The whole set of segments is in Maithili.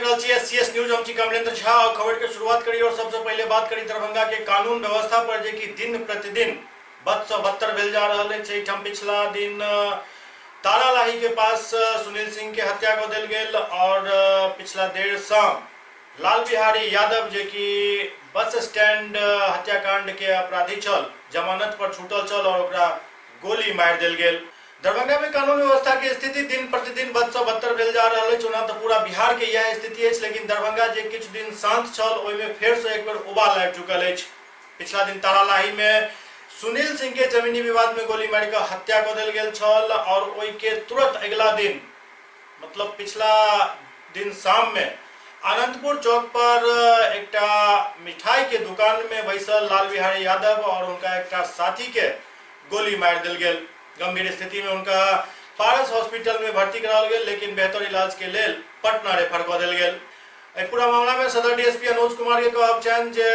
रहल छी एससीएस न्यूज। हम छी कमलेंद्र झा और खबर के शुरुआत करी और सबसे पहले बात करी दरभंगा के कानून व्यवस्था पर, जे कि दिन प्रतिदिन बद से बदतर भेल जा रहल अछि। एहिठाम पिछला दिन तारालाही के पास सुनील सिंह के हत्या कऽ देल गेल और पिछला देर शाम लाल बिहारी यादव, जे कि बस स्टैंड हत्याकांड के अपराधी छल, जमानत पर छूटल छल और ओकरा गोली मारि देल गेल। दरभंगा में कानून व्यवस्था के स्थिति दिन प्रतिदिन बद से बदतर भेल जा रहल अछि। ओना तऽ पूरा बिहार के यह स्थिति अछि, लेकिन दरभंगा जे किछु दिन शांत छल ओहिमे फेर से एक बेर उबाल आबि चुकल अछि। पिछला दिन तारालाही में सुनील सिंह के जमीनी विवाद में गोली मारि कऽ हत्या कऽ देल गेल छल और ओहि के तुरंत अगिला दिन, मतलब पिछला दिन शाम में आनंदपुर चौक पर एकटा मिठाई के दुकान में बैसल लाल बिहारी यादव और उनका एकटा साथी के गोली मारि देल गेल। गंभीर स्थिति में उनका पारस हॉस्पिटल में भर्ती कराओल गेल, लेकिन बेहतर इलाज के लेल पटना रेफर कऽ देल गेल। एहि पूरा मामला में सदर डीएसपी अनुज कुमार के कहब छनि जे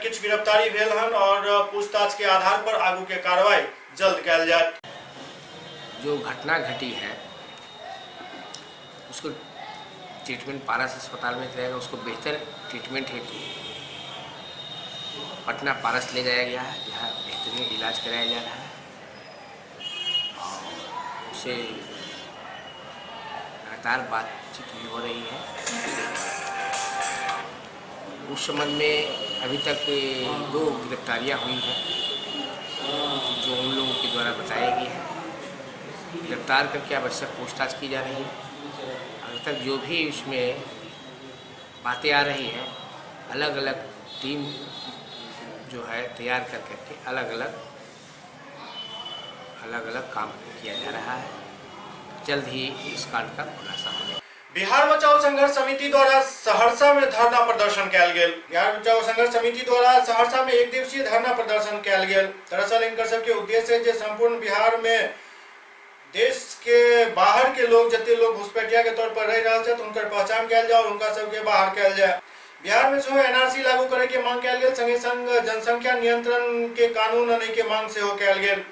किछु गिरफ्तारी भेल हन और पूछताछ के आधार पर आगू के कार्रवाई जल्द कयल जायत। जो घटना घटी है उसको ट्रीटमेंट पारस अस्पताल में कराया गया, उसको बेहतर ट्रीटमेंट हेतु पटना पारस ले जाया गया है, जहाँ बेहतरीन इलाज कराया जा रहा है और उसे लगातार बातचीत भी हो रही है। उस संबंध में अभी तक 2 गिरफ्तारियाँ हुई हैं जो उन लोगों के द्वारा बताई गई है। गिरफ्तार करके आवश्यक पूछताछ की जा रही है। अभी तक जो भी उसमें बातें आ रही हैं, अलग अलग टीम जो है तैयार कर करके अलग अलग काम किया जा रहा है। जल्द ही इस कांड का खुलासा हो जाएगा। बिहार बचाओ संघर्ष समिति द्वारा सहरसा में धरना प्रदर्शन कयल गेल। बिहार बचाओ संघर्ष समिति द्वारा सहरसा में एक दिवसीय धरना प्रदर्शन कयल गेल। दरअसल इनकर सबके उद्देश्य है जे संपूर्ण बिहार में देश के बाहर के लोग जते लोग घुसपैठिया के तौर पर रह रहल छथि हुनकर पहचान कयल जाए और हुनका सबके बाहर कयल जाए। बिहार में सेहो एनआरसी लागू करे के मांग कयल गेल, संगे संग जनसंख्या नियंत्रण के कानून आनै के मांग सेहो कयल गेल।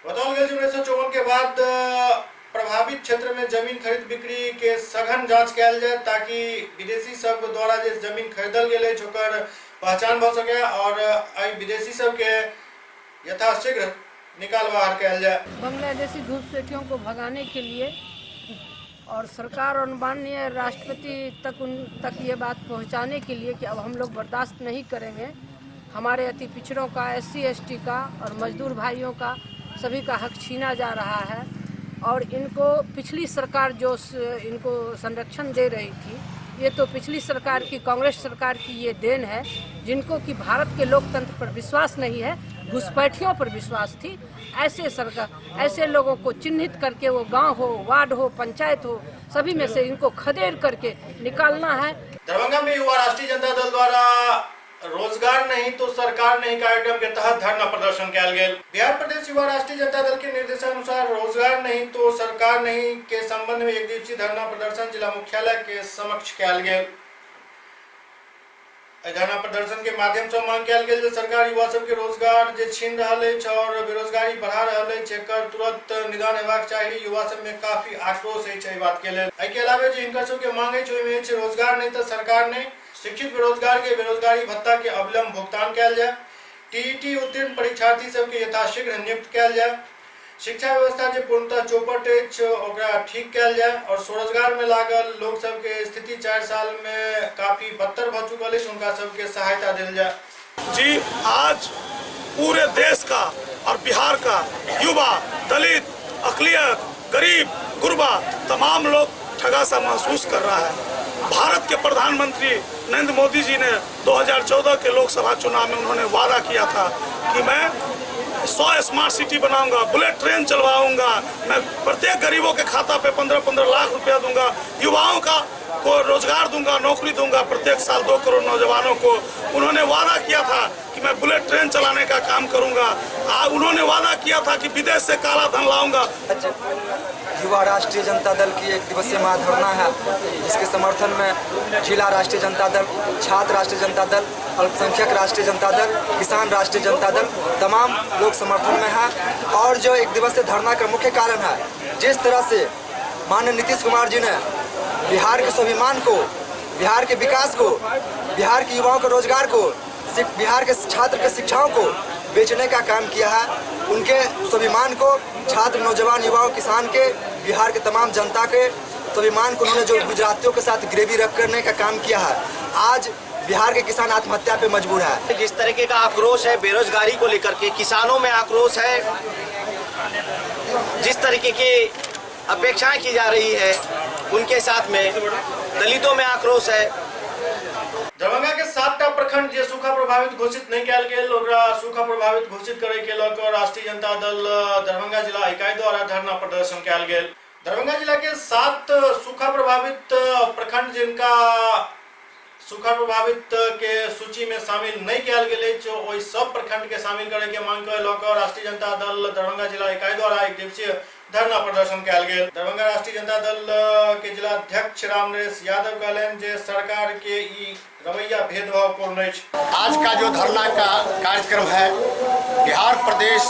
बताओल गेल जे 1954 के बाद प्रभावित क्षेत्र में जमीन खरीद बिक्री के सघन जांच कयल जाए ताकि विदेशी सब द्वारा जे जमीन खरीदल गेल अछि ओकर पहचान भऽ सके और एहि विदेशी सबके यथाशीघ्र निकाल बाहर कयल जाए। बांग्लादेशी घुसपैठियों को भगाने के लिए और सरकार और माननीय राष्ट्रपति तक उन तक ये बात पहुंचाने के लिए कि अब हम लोग बर्दाश्त नहीं करेंगे, हमारे अति पिछड़ों का, SC ST का और मजदूर भाइयों का सभी का हक छीना जा रहा है और इनको पिछली सरकार जो इनको संरक्षण दे रही थी, ये तो पिछली सरकार की, कांग्रेस सरकार की ये then है, जिनको कि भारत के लोकतंत्र पर विश्वास नहीं है, घुसपैठियों पर विश्वास थी। ऐसे सरकार, ऐसे लोगों को चिन्हित करके, वो गांव हो, वार्ड हो, पंचायत हो, सभी में से इनको खदेड़ करके निकालना है। दरभंगा में युवा राष्ट्रीय जनता दल द्वारा रोजगार नहीं तो सरकार नहीं कार्यक्रम के तहत धरना प्रदर्शन कयल गेल। बिहार प्रदेश युवा राष्ट्रीय जनता दल के निर्देशानुसार रोजगार नहीं तो सरकार नहीं के संबंध में एक दिवसीय धरना प्रदर्शन जिला मुख्यालय के समक्ष कयल गेल। धरना प्रदर्शन के माध्यम से मांग कयल गेल जे सरकार युवा सबके रोजगार जे छीन रहल अछि और बेरोजगारी बढ़ा रहल अछि एकर तुरंत निदान हेबाक चाही। युवा सब में काफी आक्रोश अछि एहि बात के लेल। एहि के अलावे जे हिनकर सबके मांग अछि ओहिमे अछि रोजगार नहीं तो सरकार नहीं, शिक्षित बेरोजगार के बेरोजगारी भत्ता के अविलंब भुगतान कयल जाए, टीईटी उत्तीर्ण परीक्षार्थी सबके यथाशीघ्र नियुक्त कयल जाए, शिक्षा व्यवस्था जे पूर्णतः चौपट अछि ओकरा ठीक कयल जाए और स्वरोजगार में लागल लोक सबके स्थिति 4 साल में काफी बदतर भ चुकल अछि, हुनका सबके सहायता देल जाए। जी, आज पूरे देश का और बिहार का युवा, दलित, अकलियत, गरीब, गुरबा तमाम लोग ठगा सा महसूस कर रहा है। भारत के प्रधानमंत्री नरेंद्र मोदी जी ने 2014 के लोकसभा चुनाव में उन्होंने वादा किया था कि मैं 100 स्मार्ट सिटी बनाऊंगा, बुलेट ट्रेन चलवाऊंगा, मैं प्रत्येक गरीबों के खाता पे 15-15 लाख रुपया दूंगा, युवाओं का को रोजगार दूंगा, नौकरी दूंगा, प्रत्येक साल 2 करोड़ नौजवानों को। उन्होंने वादा किया था कि मैं बुलेट ट्रेन चलाने का काम करूंगा। उन्होंने वादा किया था कि विदेश से काला धन लाऊंगा। युवा राष्ट्रीय जनता दल की एक दिवसीय महाधरना है, जिसके समर्थन में जिला राष्ट्रीय जनता दल, छात्र राष्ट्रीय जनता दल, अल्पसंख्यक राष्ट्रीय जनता दल, किसान राष्ट्रीय जनता दल तमाम लोग समर्थन में हैं। और जो एक दिवसीय धरना का मुख्य कारण है, जिस तरह से माननीय नीतीश कुमार जी ने बिहार के स्वाभिमान को, बिहार के विकास को, बिहार के युवाओं के रोजगार को, बिहार के छात्र के शिक्षाओं को बेचने का काम किया है। उनके स्वाभिमान को, छात्र, नौजवान, युवाओं, किसान के, बिहार के तमाम जनता के स्वाभिमान को उन्होंने जो गुजरातियों के साथ ग्रेवी रख करने का काम किया है, आज बिहार के किसान आत्महत्या पे मजबूर है। जिस तरीके का आक्रोश है बेरोजगारी को लेकर के, किसानों में आक्रोश है, जिस तरीके की अपेक्षाएं की जा रही है उनके साथ में दलितों में आक्रोश है। दरभंगा के 7टा प्रखंड जे सूखा प्रभावित घोषित नहीं कयल गेल ओकरा सूखा प्रभावित घोषित करे के लऽ कऽ राष्ट्रीय जनता दल दरभंगा जिला इकाई द्वारा धरना प्रदर्शन कयल गेल। दरभंगा जिला के 7 सूखा प्रभावित प्रखंड जिनका सूखा प्रभावित के सूची में शामिल नहीं कयल गेल अछि ओहि सब प्रखंड के शामिल करे के मांग के लऽ कऽ राष्ट्रीय जनता दल दरभंगा जिला इकाई द्वारा एक दिवसीय धरना प्रदर्शन कयल गेल। दरभंगा राष्ट्रीय जनता दल के जिलाध्यक्ष रामनरेश यादव कहलनि जे सरकार के ई रवैया भेदभावपूर्ण अछि। आज का जो धरना का कार्यक्रम है, बिहार प्रदेश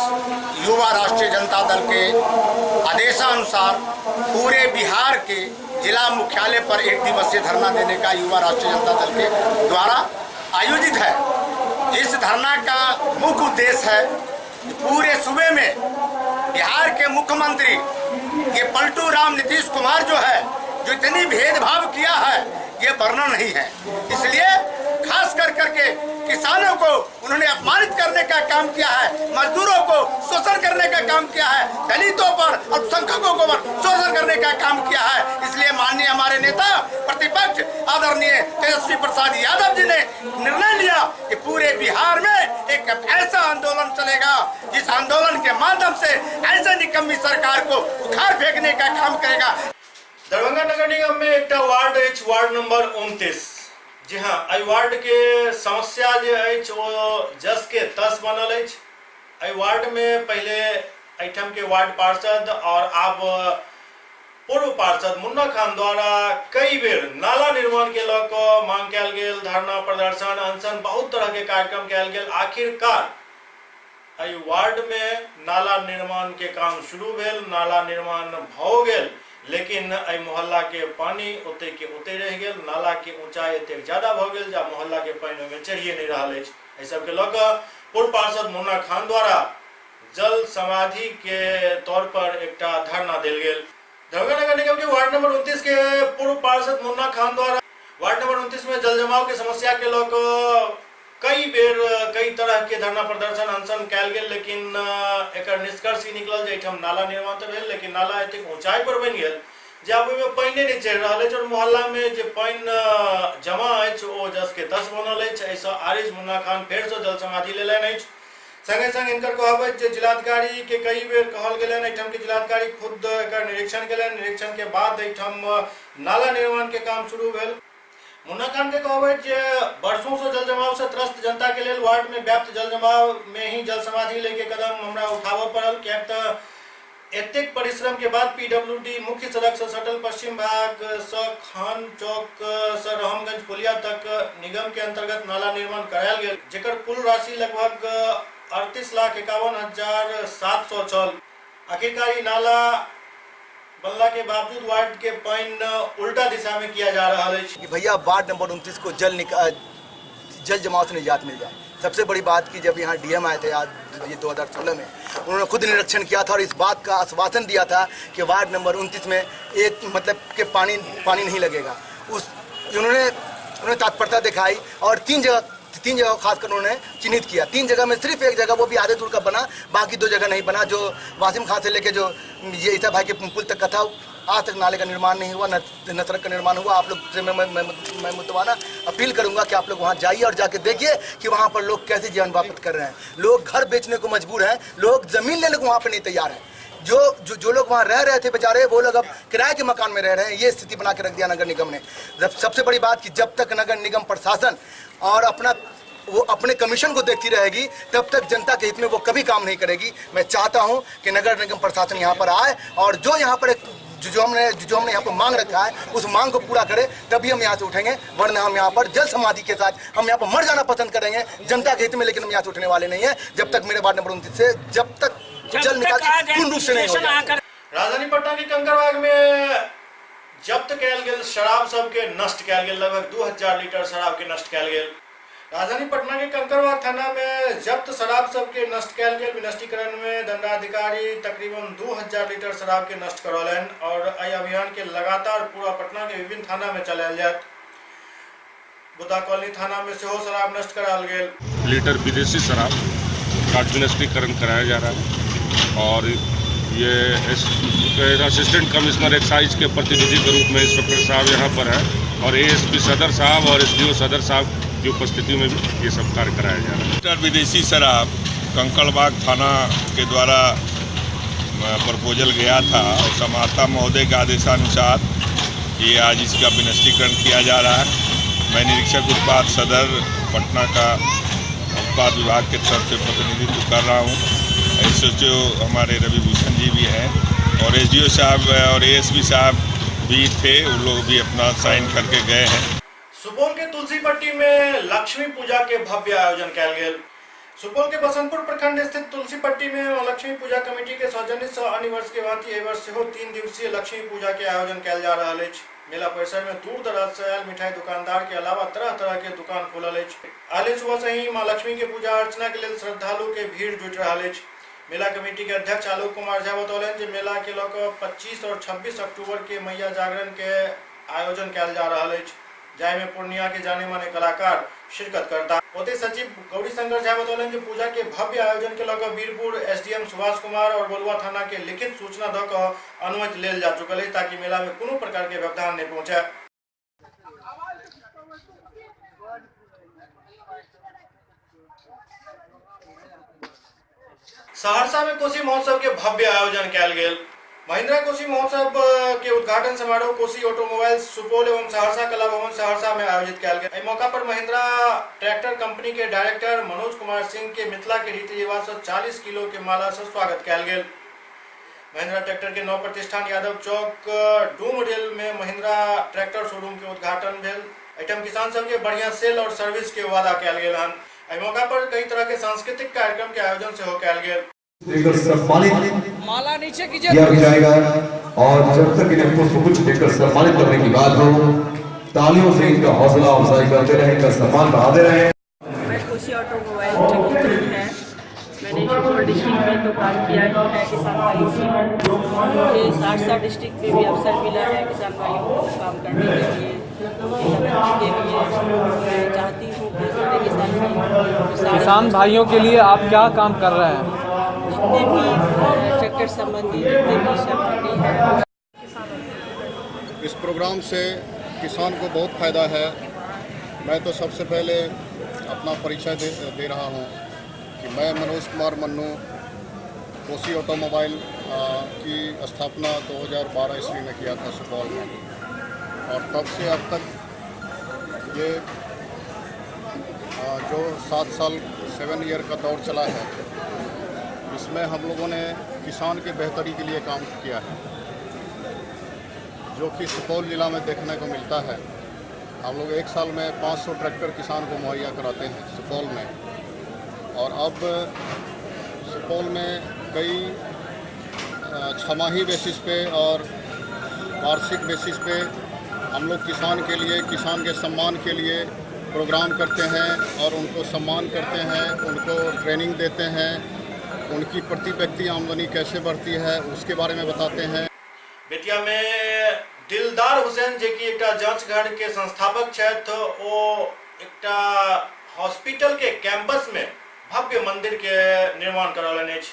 युवा राष्ट्रीय जनता दल के आदेशानुसार पूरे बिहार के जिला मुख्यालय पर एक दिवसीय धरना देने का युवा राष्ट्रीय जनता दल के द्वारा आयोजित है। इस धरना का मुख्य उद्देश्य है पूरे सूबे में बिहार के मुख्यमंत्री ये पलटू राम नीतीश कुमार जो है, जो इतनी भेदभाव किया है ये वर्णन नहीं है। इसलिए खास कर करके किसानों को उन्होंने अपमानित करने का काम किया है, मजदूरों को शोषण करने का काम किया है, दलितों पर, अल्पसंख्यकों को शोषण करने का काम किया है। इसलिए माननीय हमारे नेता प्रतिपक्ष आदरणीय तेजस्वी प्रसाद यादव जी ने निर्णय लिया कि पूरे बिहार में एक ऐसा आंदोलन चलेगा जिस आंदोलन के माध्यम से ऐसे निकम्मी सरकार को उखाड़ फेंकने का काम करेगा। दरभंगा नगर निगम में एक वार्ड अछि, वार्ड नंबर 29। जी हाँ, एहि वार्ड के समस्या जे अछि ओ जस के तस बनल अछि। एहि वार्ड में पहले एहिठाम के वार्ड पार्षद और आब पूर्व पार्षद मुन्ना खान द्वारा कई बेर नाला निर्माण के लऽ कऽ मांग कयल गेल, धरना प्रदर्शन, अनशन, बहुत तरह के कार्यक्रम कयल गेल। आखिरकार एहि वार्ड में नाला निर्माण के काम शुरू भेल, नाला निर्माण भऽ गेल, लेकिन एहि मोहल्ला के पानी ओते के ओते रहि गेल। नाला के ऊंचाई एतेक ज्यादा भऽ गेल जे मोहल्ला के पानि ओहिमे चढ़िए नहीं रहल अछि। एहि सबके लऽ कऽ पूर्व पार्षद मुन्ना खान द्वारा जल समाधि के तौर पर एकटा धरना देल गेल। दरभंगा नगर निगम के वार्ड नंबर 29 के पूर्व पार्षद मुन्ना खान द्वारा वार्ड नंबर 29 में जल जमाव के समस्या के लऽ कऽ कई बेर कई तरह के धरना प्रदर्शन, अनशन कयल गेल, लेकिन एकर निष्कर्ष ई निकलल जे एहिठाम नाला निर्माण तऽ भेल, लेकिन नाला एतेक ऊंचाई पर बनि गेल जे आब ओहिमे पानिए नहि चढ़ि रहल अछि और मोहल्ला में जे पानि जमा अछि ओ जस के तस बनल अछि। एहिसँ आरिज मुन्ना खान फेरसँ जल समाधि लेलनि अछि। संगे संग हिनकर कहब अछि जे जिलाधिकारी के कई बेर कहल गेलनि, एहिठाम के जिलाधिकारी खुद एकर निरीक्षण केलनि, निरीक्षण के बाद एहिठाम नाला निर्माण के काम शुरू भेल। मुन्ना खान के कहब अछि जे वर्षों से जल जमाव से त्रस्त जनता के लेल वार्ड में व्याप्त जल जमाव में ही जल समाधि लेके कदम हमरा उठाबऽ पड़ल, किएक तऽ एतेक परिश्रम के बाद पीडब्ल्यूडी मुख्य सड़क से सटल पश्चिम भाग से खान चौक से रहमगंज पुलिया तक निगम के अंतर्गत नाला निर्माण करायल गेल, जेकर कुल राशि लगभग 38,51,700 छल। आखिरकार ई नाला बनला के बावजूद वार्ड के पानि उल्टा दिशा में किया जा रहा है। कि भैया वार्ड नंबर 29 को जल जमाव से निजात मिल जाए। सबसे बड़ी बात कि जब यहाँ डीएम आए थे आज ये 2016 में, उन्होंने खुद निरीक्षण किया था और इस बात का आश्वासन दिया था कि वार्ड नंबर 29 में एक मतलब के पानी पानी नहीं लगेगा। उस उन्होंने तत्परता दिखाई और तीन जगह खासकर उन्होंने चिन्हित किया। 3 जगह में सिर्फ एक जगह वो भी आधे दूर का बना, बाकी 2 जगह नहीं बना। जो वासिम खान से लेके जो ये ईसा भाई के पुल तक का था, आज तक नाले का निर्माण नहीं हुआ, न सड़क का निर्माण हुआ। आप लोग से मैं मुतवाना अपील करूंगा कि आप लोग वहाँ जाइए और जाके देखिए कि वहाँ पर लोग कैसे जीवन वापस कर रहे हैं। लोग घर बेचने को मजबूर हैं, लोग ज़मीन लेने को वहाँ पर नहीं तैयार हैं। जो जो जो लोग वहाँ रह रहे थे बेचारे, वो लोग अब किराए के मकान में रह रहे हैं। ये स्थिति बना के रख दिया नगर निगम ने। जब सबसे बड़ी बात कि जब तक नगर निगम प्रशासन और अपना वो अपने कमीशन को देखती रहेगी, तब तक जनता के हित में वो कभी काम नहीं करेगी। मैं चाहता हूँ कि नगर निगम प्रशासन यहाँ पर आए और जो यहाँ पर एक जो हमने यहाँ पर मांग रखा है उस मांग को पूरा करे, तभी हम यहाँ से उठेंगे। वरना हम यहाँ पर जल समाधि के साथ हम यहाँ पर मर जाना पसंद करेंगे जनता के हित में, लेकिन हम यहाँ से उठने वाले नहीं हैं जब तक मेरे वार्ड नंबर 29 से जब तक जल निकासी पूर्ण रूप से नहीं हो जाए। राजधानी पटना के कंकड़बाग में जब्त कयल गेल शराब सबके नष्ट कयल गेल। लगभग 2000 लीटर शराब के नष्ट कयल गेल। राजधानी पटना के कंकड़बाग थाना में जब्त शराब सबके नष्ट कयल गेल। विनष्टीकरण में दंडाधिकारी तकरीबन 2000 लीटर शराब के नष्ट करौलनि और एहि अभियान के लगातार पूरा पटना के विभिन्न थाना में चलायल जायत। बुद्धा कॉलोनी थाना में सेहो शराब नष्ट करायल गेल। लीटर विदेशी शराब का विनष्टीकरण कराया जा रहा है और ये असिस्टेंट कमिश्नर एक्साइज के प्रतिनिधि के रूप में इंस्पेक्टर साहब यहाँ पर हैं और एएसपी सदर साहब और एसडीओ सदर साहब की उपस्थिति में भी ये सब कार्य कराया जा रहा है। लीटर विदेशी शराब कंकड़बाग थाना के द्वारा प्रपोजल गया था और समाहर्ता महोदय के आदेशानुसार ये आज इसका विनष्टीकरण किया जा रहा है। मैं निरीक्षक उत्पाद सदर पटना का उत्पाद विभाग के तरफ से प्रतिनिधित्व कर रहा हूँ। एसएचओ हमारे रवि भूषण जी भी हैं और एसडीओ साहब और एएसपी साहब भी थे, उन लोग भी अपना साइन करके गए हैं। सुपौल के तुलसीपट्टी में लक्ष्मी पूजा के भव्य आयोजन कयल गेल। सुपौल के बसंतपुर प्रखंड स्थित तुलसीपट्टी में लक्ष्मी पूजा कमेटी के सौजन्य से अन्य वर्ष के भांति एहि वर्ष सेहो 3 दिवसीय लक्ष्मी पूजा के आयोजन कयल जा रहल अछि। मेला परिसर में दूर दराज से आयल मिठाई दुकानदार के अलावा तरह तरह के दुकान खुलल अछि। आले सुबह से ही मां लक्ष्मी के पूजा अर्चना के लेल श्रद्धालु के भीड़ जुटि रहल अछि। मेला कमेटी के अध्यक्ष आलोक कुमार झा बतौलनि जे मेला के लऽ कऽ 25 और 26 अक्टूबर के मैया जागरण के आयोजन कयल जा रहल अछि, जाहि में पूर्णिया के जाने माने कलाकार शिरकत करता। ओतहि सचिव गौरी शंकर झा बतौलनि जे पूजा के भव्य आयोजन के लऽ कऽ वीरपुर एसडीएम सुभाष कुमार और बलुआ थाना के लिखित सूचना दऽ कऽ अनुमति लेल जा चुकल अछि ताकि मेला में कोनो प्रकार के व्यवधान नहीं पहुंचे। सहरसा में कोसी महोत्सव के भव्य आयोजन कयल गेल। महिंद्रा कोसी महोत्सव के उद्घाटन समारोह कोसी ऑटोमोबाइल सुपौल एवं सहरसा कला भवन सहरसा में आयोजित कयल गेल। एहि मौका पर महिंद्रा ट्रैक्टर कंपनी के डायरेक्टर मनोज कुमार सिंह के मिथिला के रीति रिवाज से 40 किलो के माला से स्वागत कयल गेल। महिंद्रा ट्रैक्टर के नव प्रतिष्ठान यादव चौक डूम रेल में महिंद्रा ट्रैक्टर शोरूम के उद्घाटन भेल। एहिठाम किसान सबके बढ़िया सेल और सर्विस के वादा कयल गेल हन। एहि मौका पर कई तरह के सांस्कृतिक कार्यक्रम के आयोजन सेहो कयल गेल। देकर सम्मानित माला नीचे किया भी जाएगा और जब तक इन्हें पुष्प गुच्छ देकर सम्मानित करने की बात हो, तालियों से इनका हौसला अफजाई करते रहे, इनका सम्मान बढ़ाते रहे। मैं कोसी ऑटोमोबाइल टेक्नीशियन है। मैंने सुपौल डिस्ट्रिक्ट में तो काम किया ही है किसान भाइयों की। मुझे सहरसा डिस्ट्रिक्ट में भी अवसर मिला है किसान भाइयों को काम करने के लिए, के लिए। मैं चाहती हूँ कि सारे किसान भाइयों के लिए आप क्या काम कर रहे हैं? जितने भी ट्रैक्टर संबंधी जितने भी सामग्री है। इस प्रोग्राम से किसान को बहुत फायदा है। मैं तो सबसे पहले अपना परिचय दे रहा हूँ कि मैं मनोज कुमार मन्नू कोसी ऑटोमोबाइल की स्थापना 2012 ईस्वी में किया था सुपौल में, और तब से अब तक ये जो 7 साल 7 ईयर का दौर चला है, इसमें हम लोगों ने किसान की बेहतरी के लिए काम किया है, जो कि सुपौल ज़िला में देखने को मिलता है। हम लोग एक साल में 500 ट्रैक्टर किसान को मुहैया कराते हैं सुपौल में, और अब सुपौल में कई छमाही बेसिस पे और वार्षिक बेसिस पे हम लोग किसान के लिए, किसान के सम्मान के लिए प्रोग्राम करते हैं और उनको सम्मान करते हैं, उनको ट्रेनिंग देते हैं, उनकी प्रति व्यक्ति आमदनी कैसे बढ़ती है उसके बारे में बताते हैं। बेतिया में दिलदार हुसैन जे कि एकटा जांच घर के संस्थापक छथि, ओ एकटा हॉस्पिटल के कैंपस में भव्य मंदिर के निर्माण करौलनि अछि।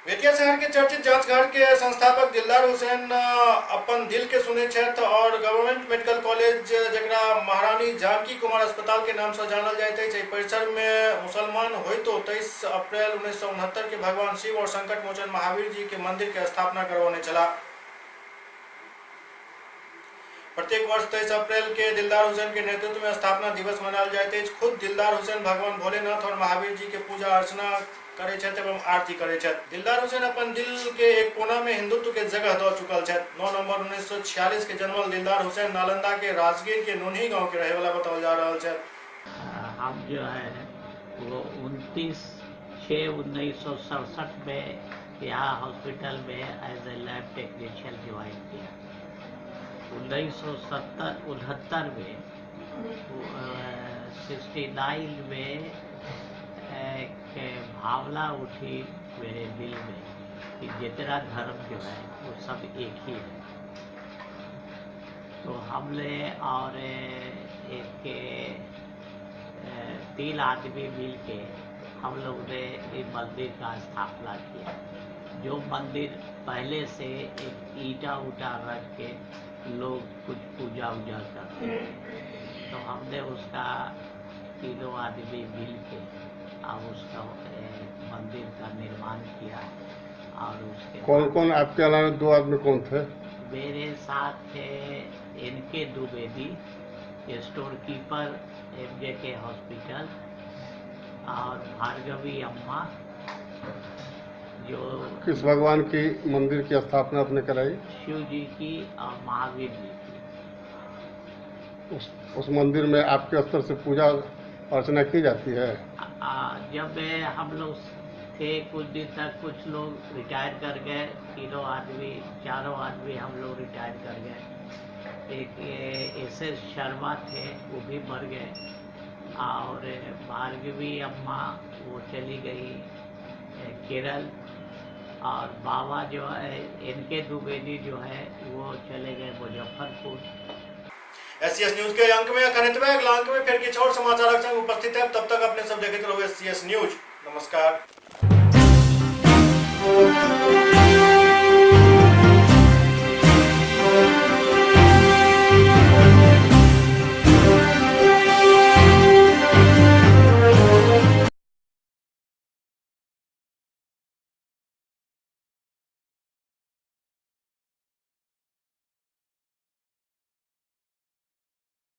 बेतिया शहर के चर्चित जांच घर के संस्थापक दिलदार हुसैन अपन दिल के सुनै छथि और गवर्नमेंट मेडिकल कॉलेज जकरा महारानी जानकी कुमार अस्पताल के नाम से जानल जाइत अछि, एहि परिसर में मुसलमान होइतो 23 अप्रैल 1969 के भगवान शिव और संकट मोचन महावीर जी के मंदिर के स्थापना करौने छलाह। प्रत्येक वर्ष 23 अप्रैल के दिलदार हुसैन के नेतृत्व में स्थापना दिवस मनायल जाइत अछि। खुद दिलदार हुसैन भगवान भोलेनाथ और महावीर जी के पूजा अर्चना करै छथि एवं आरती करै छथि। दिलदार हुसैन अपन दिल के एक कोना में हिंदुत्व के जगह दऽ चुकल छथि। 9 नवंबर 1946 के जन्मल दिलदार हुसैन नालंदा के राजगीर के नोन्ही गांव के रहे वाला बताओल जा रहा छथि। हम जो है वो 29/6/1967 में यहाँ हॉस्पिटल में as a lab technician join किया। 1969 में 69 में एक भावना उठी मेरे दिल में कि जितना धर्म जो है वो सब एक ही है। तो हमने और एक 3 आदमी मिल के हम लोग ने इस मंदिर का स्थापना किया। जो मंदिर पहले से एक ईटा उटा रख के लोग कुछ पूजा उजा करते थे, तो हमने उसका तीनों आदमी मिल के और उसका मंदिर का निर्माण किया। और उसके कौन कौन आपके अलावा 2 आदमी कौन थे? मेरे साथ थे N K Dwivedi, store keeper MJK hospital, और भार्गवी अम्मा जो। किस भगवान की मंदिर की स्थापना आपने कराई? शिव जी की और महावीर जी की। उस मंदिर में आपके स्तर से पूजा अर्चना की जाती है? जब हम लोग थे कुछ दिन तक कुछ लोग रिटायर कर गए, तीनों आदमी चारों आदमी हम लोग रिटायर कर गए। एक एस.एस. शर्मा थे वो भी मर गए, और भार्गवी अम्मा वो चली गई केरल, और बाबा जो है एन.के. द्विवेदी जो है वो चले गए मुजफ्फरपुर। एससीएस न्यूज के अंक में अखन एतबे, अगला अंक में फिर किछु और समाचारक संग उपस्थित है। तब तक अपने सब देखैत रहू एससीएस न्यूज। नमस्कार।